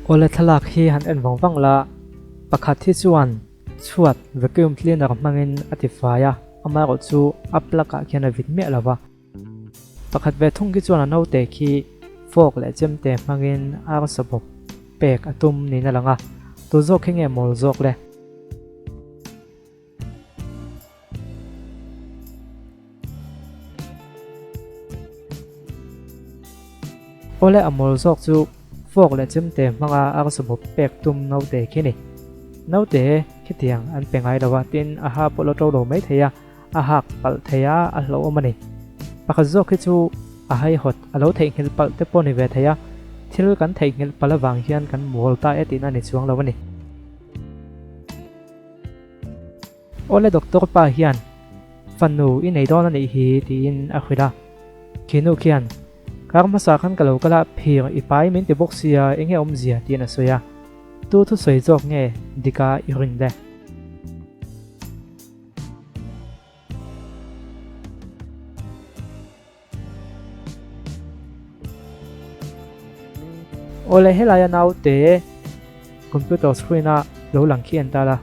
Awle thlalak hi han en vang vang la, pakhat hi chuan chhuat vacuum cleaner hmangin a tifai a, amaherawhchu a plug ah khian a vit miah lo va. Pakhat ve thung khi chuan a naute khi fork leh chemte hmangin arsa bawp pek a tum niin a lang a, tu zawk khi nge mawl zawk le? Awle a mawl zawk chu fork leh chemte hmanga arsa bawp pek tum naute khi ni. Naute khitiang an pe ngai lo a, tin a ha pawh la to lo maithei a. A hak palh thei a, a hlauhawm a ni. Pakhat zawk hi chu a haihawt, a lo theihnghilh palh te pawh ni ve thei a, thil kan theihnghilh palh avang hian kan mual ta e tihna a ni chuang lo a ni. Awle doctor pa hian fanu i nei dawn a nih hi tiin a hrilh a, khinu khian kar hmasa khan ka lo kal a, phir i pai min ti bawk sia enge awmzia tiin a sawi a, tu thusawi zawk nge dika i rin le? Awle helaia naute computer screen a lo lang khi an tar a,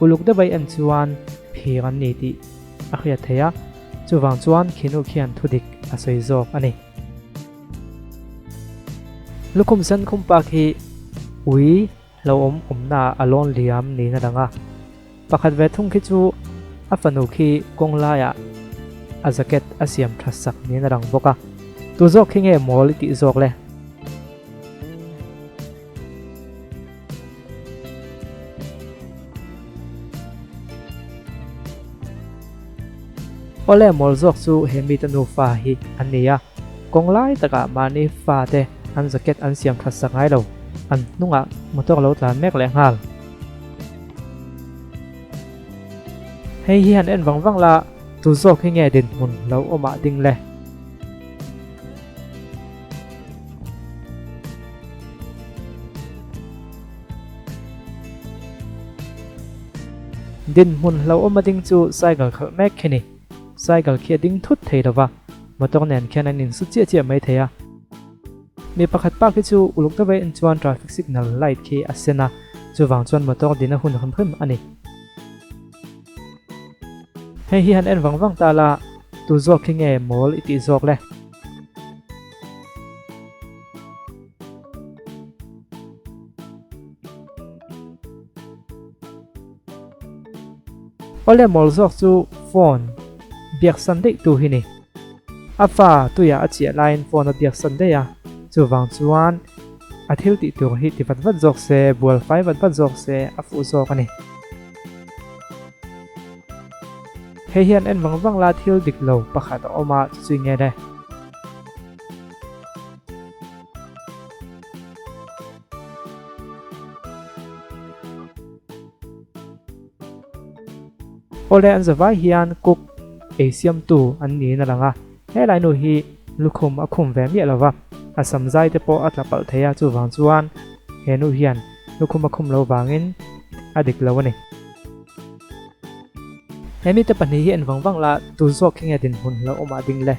uluk deuh a en chuan phir an ni tih a hriat theih a, chuvang chuan khinu khian thudik a sawi zawk a ni. Lukhum sen khum pak hi ui Hlauhawm awmnaah a lawn liam niin a lang a, pakhat ve thung khi chu a fanu khi kawng laiah a jacket a siam tha sak niin a lang bawk a, tu zawk khi nge mawl i tih zawk le? Awle mawl zawk chu he mite nufa hi an ni a. Kawng lai takah mahni fate an jacket an siam that sak ngai lo, an hnungah motor lo tlan mek leh nghal. Hei hi han en vang vang la, tu zawk hi nge dinhmun lo awmah ding le? Dinhmun hlauhawm a ding chu cycle khalh mek khi ni. Cycle khi a ding thut thei lo va, motor nen khian an insu chiah chiah mai thei a. Mi pakhat pa khi chu uluk deuh en chuan traffic signal light khi a sen a, chuvang chuan motor din a hun hrim hrim a ni. Hei hi han en vang vang ta la, tu zawk khi nge mawl i tih zawk le? Awle mawl zawk chu phone biak san daih tu hi ni. A fa tuiah a chiah laiin phone a biak san daih a, chuvang chuan a thil tih tur hi ti vat vat zawk se, bual fai vat vat zawk se a fuh zawk a ni. Hei hian en vang vang la thil dik lo pakhat a awm a, chu chu nge le? Awle an zavai hian cook ei siamtu an niin a lang a, helai nu hi lukhum a khum ve miah lova, a sam zai te pawh a tla palh thei a, chuvang chuan he nu hian lukhum a khum lo vangin a dik lo a ni. He mite pahnih hi en vang vang la, tu zawk khi nge dinhmun hlauhawmah ding le?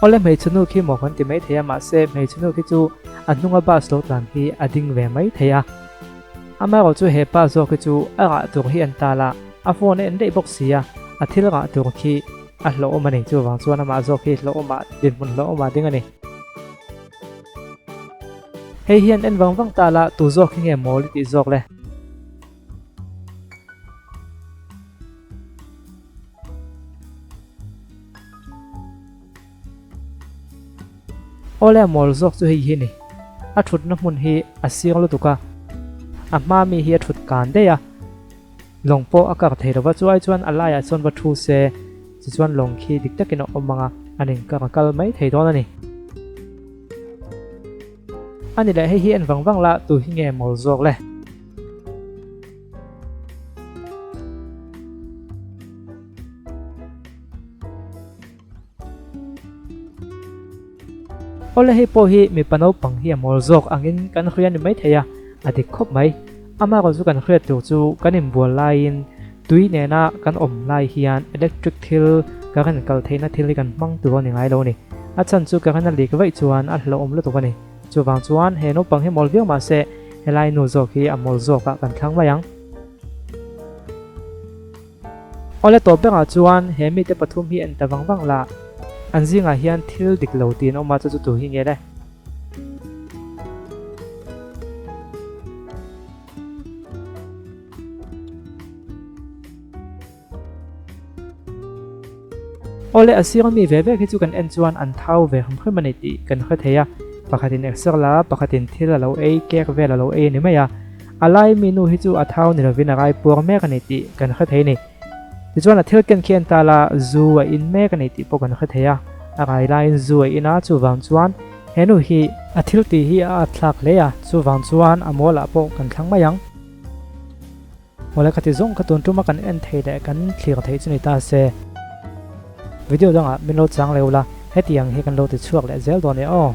Awle hmeichhe nu khi maw kan ti mai thei a mahse hmeichhe nu khi chu a hnunga bus lo tlan hi a ding ve mai thei a. Amaherawh chu he pa zawk hi chu a rah tur hi an tal a, a phone a en daih bawk si a, a thil rah tur khi a hlauhawm a ni chuvang chuan amah zawk hi hlauhawmah dinhmun hlauhawmah ding a ni. Hei hian en vang vang ta la tu zawk hi nge mawl i tih zawk le? Awle a mawl zawk chu hei hi a ni. A thutna hmun hi a siang lutuk a, a hma mi hi a thut kan daih a, lawng pawh a kar thei lova chu ai chuan a laiah chuan va thu se tichuan lawng khi dik takin a awm ang a, an inkar a kal mai thei dawn a ni. A ni leh hei hi en vang vang la tu hi nge mawl zawk le? Awle hei pawh hi mipa naupang hi a mawl zawk angin kan hria ni maithei a, a dik khawp mai. Amaherawhchu kan hriat tur chu kan inbual laiin. Tui nena kan awm lai hian electric thil current kal theihna thil hi kan hmang tur a ni ngai lo a ni. A chhan chu current a lik vaih chuan a hlauhawm lutuk a ni. Chuvang chuan he naupang hi mawl viau mahse helai nu zawk hi a mawl zawkah kan thlang mai ang. Awle tawp berah chuan he mite pathum hi en ta vang vang la, an zingah hian thil dik lo tiin awm a chu chu tu hi nge le? Awle a sir ami ve vek hi chu kan en chuan an thau ve hrim hrim a ni tih kan hre thei a, pakhatin exer la pakhatin thil a lo ei cake vel a lo ei a ni mai a, a lai mi nu hi chu a thau ni lovin a rai puar mek a ni tih kan hre thei a ni. Tichuan a thil ken khi en ta la zu a in mek a ni tih pawh kan hre thei a, a rai laiin zu a in a chuvang chuan he nu hi a thil tih hi a at thlak hle a, chuvang chuan a mual ah pawh kan thlang mai ang. Awle ka ti zawng kha tun tuma kan en thei leh kan thlir theih chu ni ta se. Video dangah min lo chang leh ula, hetiang hi kan lo ti chhuak leh zel dawn e aw.